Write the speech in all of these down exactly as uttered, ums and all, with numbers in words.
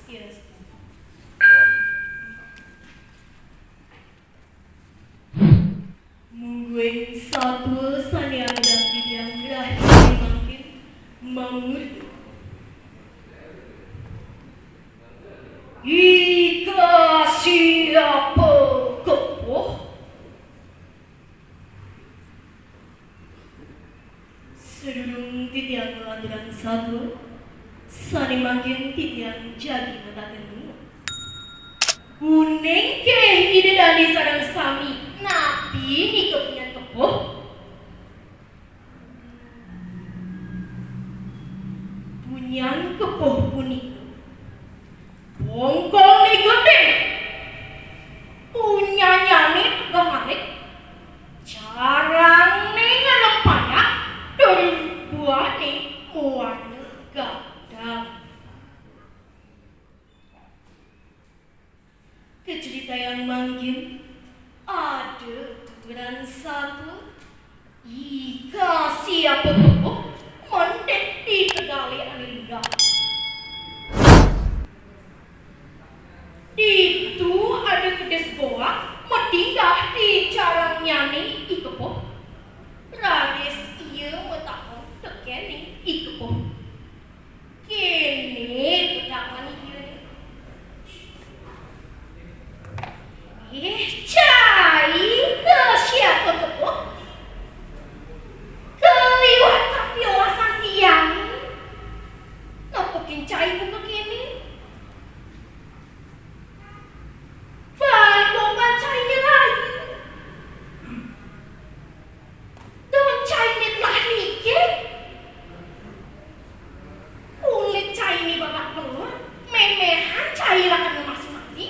Swastiastu. Mungguing satua sané anggén titiang rahina mangkin mamurda. Ika siapa kepuh? Sadurung titiang nglanturang satua, sané mangkin titiang jagi mataken nunut. Uning ké Ida dané sareng sami napi nika punyan kepuh? Punyan kepuh punika bongkongné gedé, punyannyané tegeh alit, carangné ngalem payak, tur buahné mawarna gadang. Kacritayang mangkin, ada tuturan satua, ika siapa kepuh mendek di tegalé ané linggah. Ditu ada kedis goak matinggah di carangnyané I Kepuh. Raris ia matakon tekéning I Kepuh. Kéné bedakan ia. Ih, cai ka siapa kepuh? Kaliwat ka piosan tiang. Nepukin cai buka kéné. Bangkokan cainé layu. Daun cainé telah licin. Kulit cainé babak belur, méméhan cai lakar masi-masi.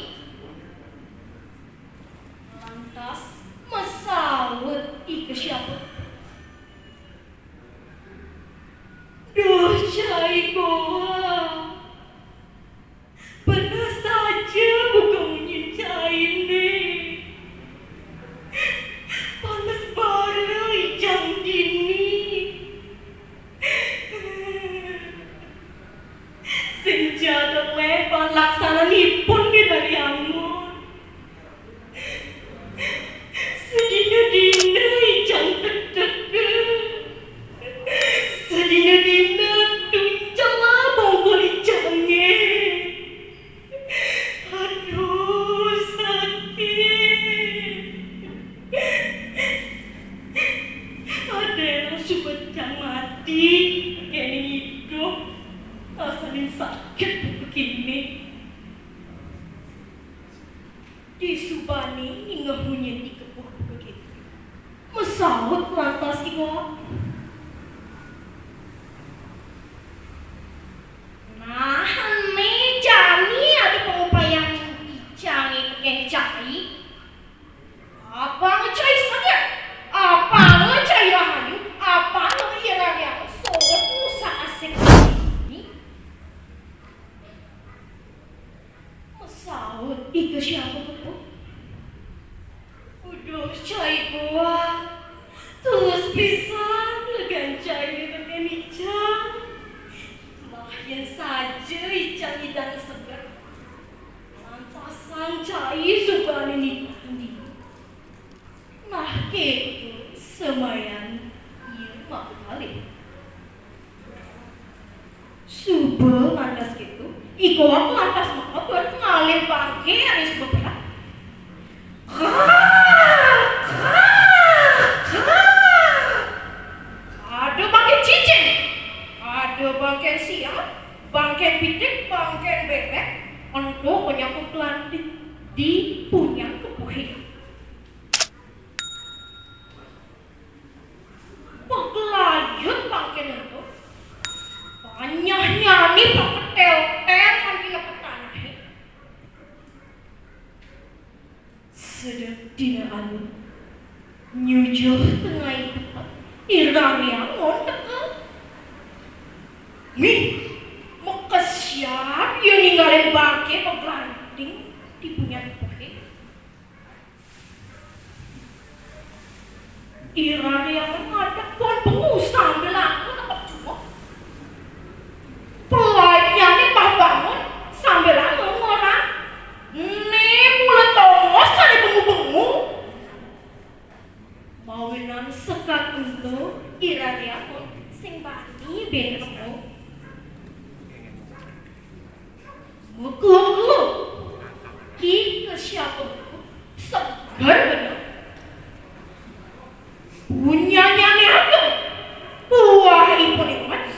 Lantas masaut I Kepuh. Duh, cai goak. Beneh saja buka munyin cainé. Panes bara ijang dini. Sing ja teleh pan laksananipun Ida Hyang Widi. Sadina-dina ijang tedeka. Sadina-dina tuncela bongkol ijangé. Aduh, sakit. Ada suba ijang mati, kéné idup. Rasané sakit buka kéné. Disubané ningeh munyin I Kepuh buka kéto. Masaut lantas I Goak. Nah, ené jani ada pangupayang ijangé tekén cai. Apanga cai seger, apanga cai rahayu, apanga ia rariang sorot ngusak-asik dini. Masaut I Kepuh. Uduh, cai Goak. Tulus pisan legan cai tekén ijang. Lah, yén saja ijang nyidang seger. Lantasan cai subané nitah dini. Nah, kéto semayan ia makekalih. Suba ngantos kéto, I Goak lantas makebet ngalih bangké ané suba berat. Krak, krak, krak. Ada bangké cicing, ada bangké siap, bangké pitik, bangké bébék, ento konyakuk lantik di punyan kepuhé. Paglayut bangkén ento. Panyahnyané paketél-tél kanti nepet tanahé. Sedek dina anu, nyujuh tengai tepet, I Rariangun teka. Mih, makesiab ia ninggalin bangké paglanting di punyan kepuhé. I Rariangun ngadeg pohon bengu sambilanga nekep jumah. Pelaitnyané pah bangun sambilanga Kluk-kluk. Ki Kesiap seger bener. Punyanyané ageng. Buah ipun imet.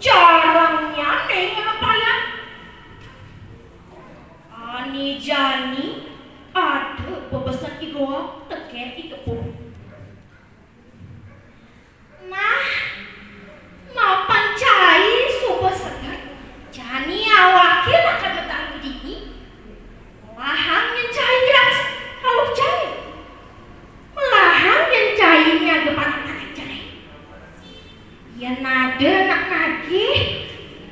Jarangnyané ngerempayan. Ané jani ada bebesen I Goa tekén I Kepuh. Nah, mapan cai suba seger. Jani awaké lakar matalu dini. Melahang nyén cai ngeras kaluh cai. Melahang nyén cai nyaga panak-panak cai. Yén ada anak nagih,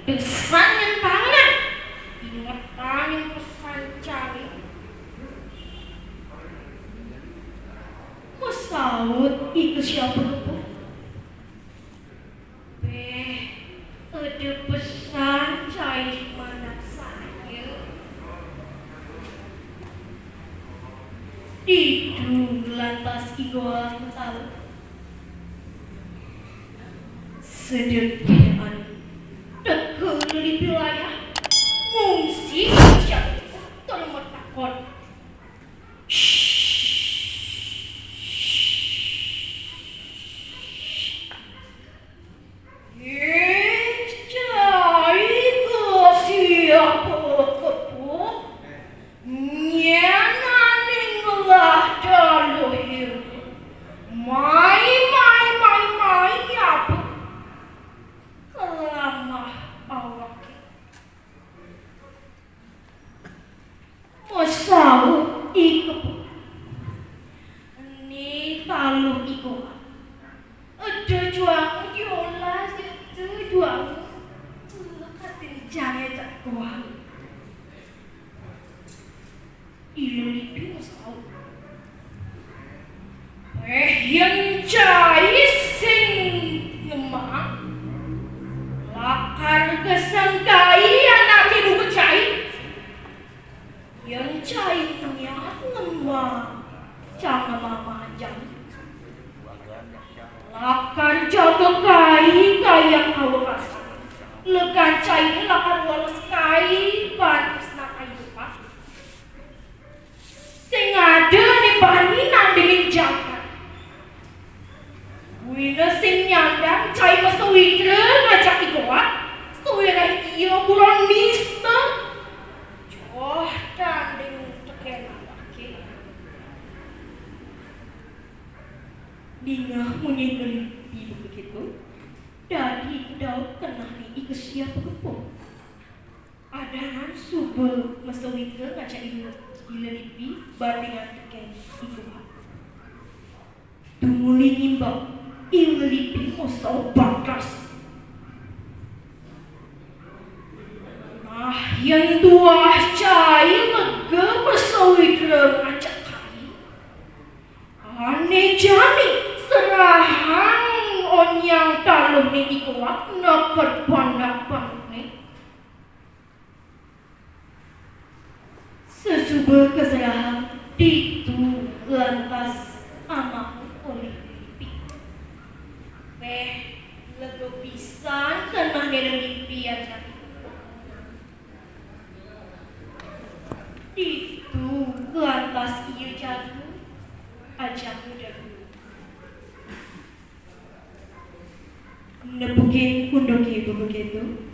desan nyén pangan. Ingetang nyén pesan cai. Masaut I Kesiap Kepuh. Béh, ada pesan cai manah saya. Ditu lantas I Goa matalu. Sedek ané teka lelipi layah, ngungsi I Kesiap Kepuh tur matakon. Ih, cai Kesiap Kepuh. Nyén ané ngelah taluh irika. Mai, mai, mai, mai, apa? Kelamah awaké. Masaut I Kepuh. Né taluh I Goa. Eda juang diolah, eda juang. Lekadin jangé jak goa. I Lelipi masaut. Wéh, yén cai sing ngembang, lakar kesengkai anaké nuga cai. Yén cai nyak ngembang, cang ngembang manjang. Lakar jaga kai, kayang kawekasan. Legan cainé lakar weles kai, baan tresna kai lupa. Sing ada né bani nandingin jagat. Buina sing nyandang cai masawitra ngajak I Goa, sawiréh ia buron nista. Joh tanding tekén awaké. Dingeh munyin Lelipi begitu, dadi kedaut kenehné I Kesiap Kepuh. Adangan suba masawitra ngajak I Lelipi bandingan tekén I Goa. Tumuli ngimbang, I Lelipi masaut bakas. Nah, yén tuah cai lega masawitra ngajak kai. Ané jani serahang onyang taluhné I Goa neked pandak-pandakné. Sasuba kaserahang ditu lantas amaku olih Lelipi. Béh, lega pisan kenehné Lelipi ajak. Ditu lantas ia jaga, ajak muda dulu. Nepukin kunduké bebegitu.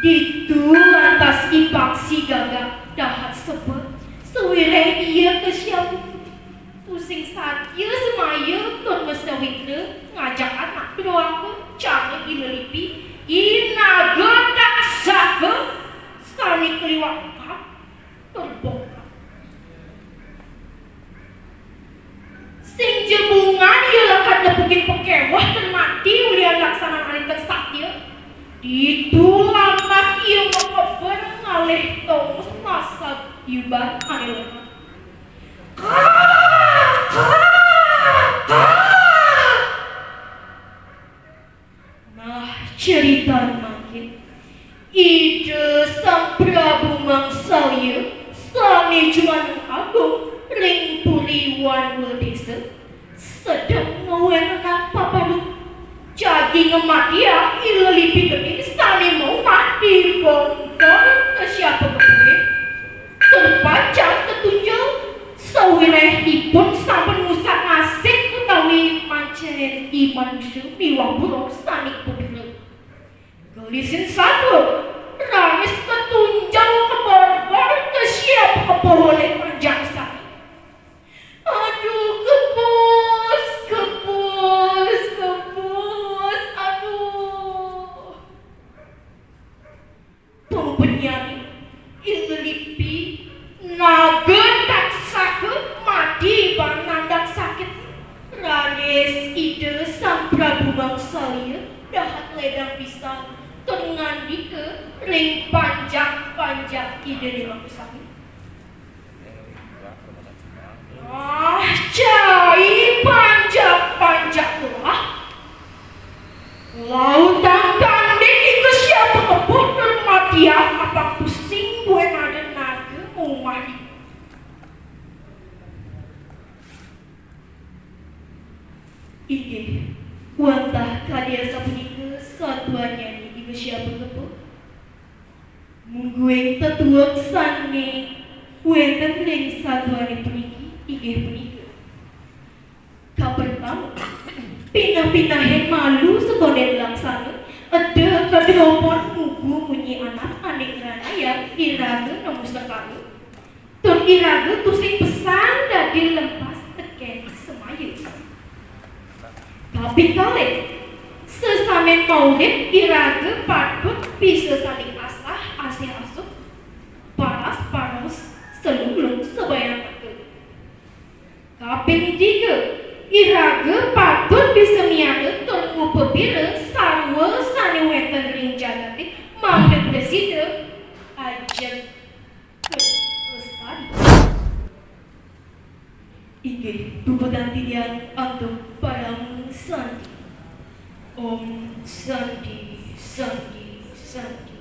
Ditu lantas I Paksi gagak dahat sebet, sawiréh ia Kesiap Kepuh. Tusing satia semaya tur masawitra ngajak anak durhaka cara I Lelipi, I Naga Taksaka sané kaliwat tur bongkak. Sing jebungan ia lakar nepukin pakéweh tur mati ulihan laksanan ané tan satia. Ditu lantas ia makeber ngalih tongos masab iban ané lemah. Kak! Kak! Kak! Nah, caritan mangkin. Ida Sang Prabu Mangsalya sané jumaneng agung ring Puri Wanwa Désa sedeng ngawéntenang paparung. Jagi ngamatiang I Lelipi Gedé sané mau mati bongkol Kesiap Kepuhé manusia miwah burung sané padura. Gelisin satua, raris katunjel kabarbar kasiaba kapuh olih panjang sané. Aduh, kebus, kebus, kebus, aduh. Pang panyané, inggih lipi, naga taksaka mati baan nandang sakit. Raris Ida Sang Prabu Mangsalia dahat ledang pisan tur ngandika ring panjak-panjak Idané makasami. Ah, cai panjak-panjak tuah. Lautang kanding ika siapa kebuh tur matiang apang tusing buin ada naga mumah di. Inggih, wantah kadi asapunika satuannyané ika siapa kebuh. Mungguing tetuek sané wénten ring satuané puniki inggih punika. Kapertama, pinah-pinahin malu satondén laksana, eda kadropon mugu munyi anak ané ngranayang iraga nemu sekala. Tur iraga tusing pesan dadi lempas tekén semaya. Kaping kalih, sesamén maurip iraga patut bisa saling asah asih asuh, paras paros, salunglung sabayantaka. Kaping tiga, iraga patut bisa miara tur ngupapira sarwa sané wénten ring jagaté mangda prasida ajeg tur lestari. Inggih, puputang titiang antuk parama santi. Om Santi, Santi, Santi.